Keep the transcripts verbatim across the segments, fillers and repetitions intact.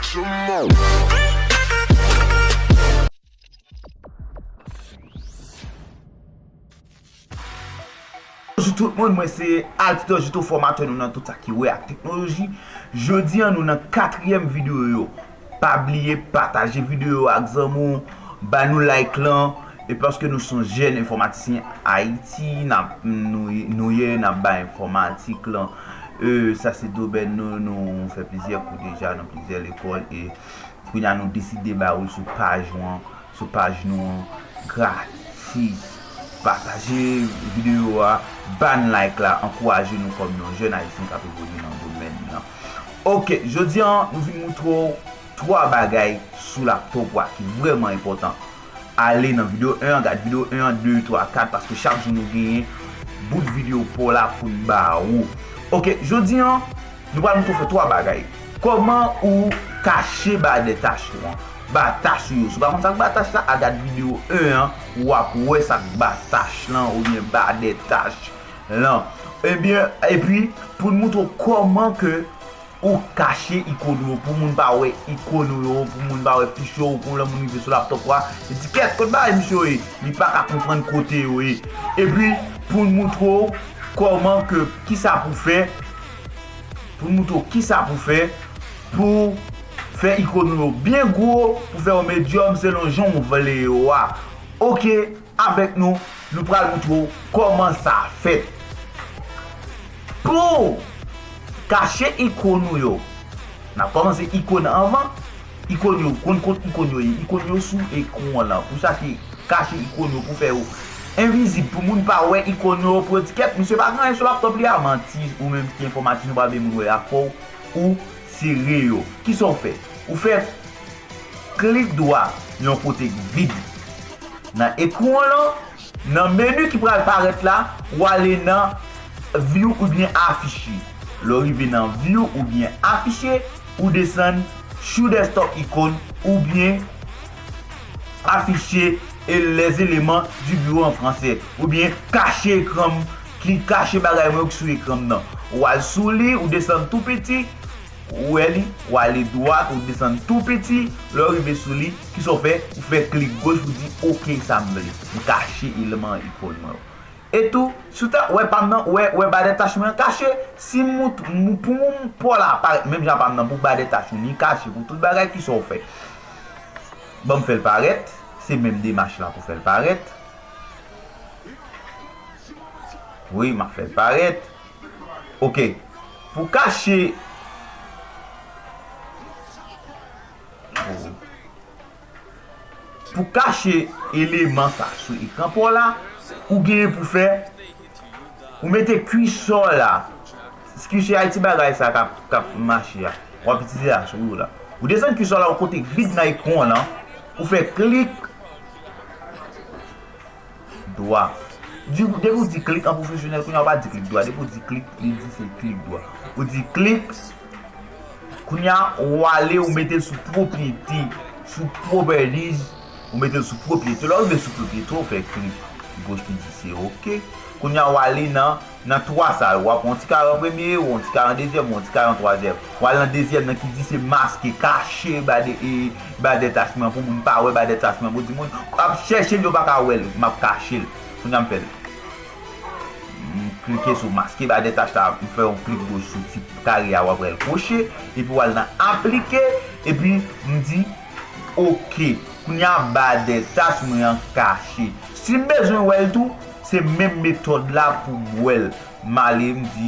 Bonjou tout moun, mwen se Altidor Jito, fòmatè nou nan tout sa ki wè ak teknoloji. Jodi a nou nan katriyèm videyo yo. Pa bliye pataje videyo ak zanmi w, ba nou like lan, e paske nou se yon jèn enfòmatisyen Ayiti, n ap, nou, nou ye, n ap bay enfòmatik lan. E, sa se domèn nou, nou fè plizyè kou deja nan plizyè lekòl, e kounye a nou deside ba ou l sou paj ou an, sou paj nou an, gratis. Pataje videyo a, ba n like la, ankouraje nou kòm yon jèn ayisyen k ap evolye nan domèn nan. Oke, jodi a nou vin moutre w twa bagay sou laptop ou a ki vrèman enpòtan. Ale nan videyo en an, gad videyo en an, de, twa, kat, paske chak jou nou genyen bout videyo pa w la pou n ba ou. Oke, jodi a nou pral moutre w fè twa bagay. Kòman ou kache badè tach ou an? Ba tach ou yo. Si w pa konn sa k ba tach la, al gad videyo en an, w ap wè sa k ba tach lan oubyen badè tach lan. Ebyen, epi, pou n moutre w kòman ke ou kache ikòn ou yo, pou moun pa wè ikòn ou yo, pou moun pa wè fich yo, pou lè moun rive sou laptop ou a, li di, "Kèt, kot bagay misye yo ye?" Li pa ka konprann kote yo ye. Epi, pou n moutre w kòman ke, kisa pou fè, pou n moutre w kisa pou fè, pou fè ikòn ou yo byen gwo, pou fè yo medyòm selon jan w vle yo a. Oke, avèk nou, nou pral moutre w kòman sa fèt. Pou kache ikòn ou yo, n ap kòmanse ikòn anvan. Ikòn yo, konn kot ikòn yo ye. Ikòn yo sou ekran w lan. Pou sa ki kache ikòn yo, pou fè yo envizib, pou moun pa wè ikòn yo, pou yo di, "Kèt, misye pa gen anyen sou laptop li a." Manti, ou menm ki enfòmatisyen, ou pa vle moun wè a, fò w sere yo. Kisa w fè? Ou fè klik dwa yon kote k vid nan ekran w lan, nan meni ki pral parèt la, w ale nan View oubyen Afficher. Lè w rive nan View oubyen Afficher, ou desann Show desktop icon oubyen Afficher et les éléments du bureau en français, oubyen Kache ekran m, ki kache bagay mwen yo ki sou ekran m nan. W al sou li, ou desann tou piti, ou wè li, w ale dwat, ou desann tou piti, lè w rive sou li, kisa w fè? Ou fè klik goch, ou di, "Oke, sa m vle. M kache eleman ikòn mwen yo." E tou, si w ta wè pa m nan, wè, wè badè tach mwen an kache, si m mout-, m, pou m pa w la parèt menm jan pa m nan, pou badè tach ou ni kache, pou tout bagay, kisa w fè? Ban m fè l parèt, se menm demach la pou fè l parèt. Wi, m ap fè l parèt. Oke. Pou kache, pou kache eleman sa sou ekran pa w la, ou genyen pou fè, ou mete kisò la. Kisò a ti bagay sa k ap, k ap mache a. W ap itilize a sou ou la. Ou desann kisò la, yon kote k vid nan ekran w lan, ou fè klik dwa. Di, depi w di klik an pwofesyonèl, kounye a w pa di klik dwa. Depi w di klik, li di se klik dwa. Ou di klik, kounye a w ale, ou mete l sou pwopriyete, sou properties, ou mete l sou pwopriyete. Lè w rive sou pwopriyete, ou fè klik goch ki di se oke. Kounye a w ale nan, nan twa sa yo, w ap wè yon ti kare an premye, ou yon ti kare an dezyèm, ou yon ti kare an twazyèm. W al nan dezyèm nan ki di se maske, kache badè, e, badè tach mwen pou moun pa wè badè tach mwen. Pou di moun ap chèche l, yo pa ka wè l, m ap kache l. Kounye a m fè l. M klike sou maske badè tach la, m fè yon klik goch sou ti kare a, w ap wè l koche, epi w al nan aplike, epi m di oke. Kounye a badè tach mwen an kache. Si m bezwen wè l tou, se menm metòd la pou m wè l. M ale, m di,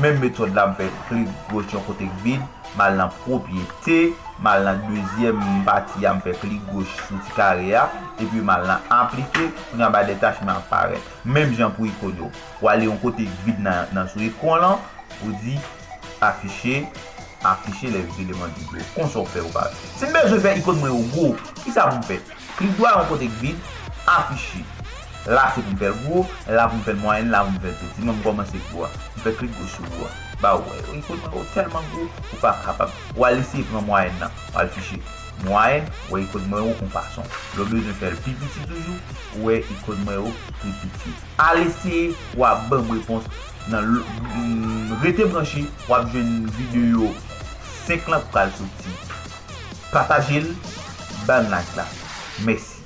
menm metòd la, m fè klik goch yon kote k vid, m al nan pwopriyete, m al nan dezyèm pati a, m fè klik goch sou ti kare a, epi m al nan aplike, kounye a badè tach mwen ap parèt. Menm jan pou ikòn yo. W ale yon kote k vid nan, nan sou ekran lan, ou di afiche, afiche les éléments du bureau. Konsa w fè ou pa. Si m bezwen fè ikòn mwen yo gwo, kisa pou m fè? Klik dwa yon kote k vid, afiche. La se pou m fè l gwo, la pou m fè l mwayèn, la pou m fè l piti. Mwen m kòmanse gwo a. M fè klik goch sou gwo a. Ba ou wè, ikòn mwen yo tèlman gwo, ou pa kapab. W al eseye pran mwayèn nan, w al fiche. Mwayèn, w wè ikòn mwen yo yon fason. Lè w bezwen fè l pi piti toujou, ou wè ikòn mwen yo pi piti. Al eseye, w ap ban m repons nan l-, mm, rete branche, w ap jwenn videyo senk lan k pral soti pataje l, ban like la. Mèsi.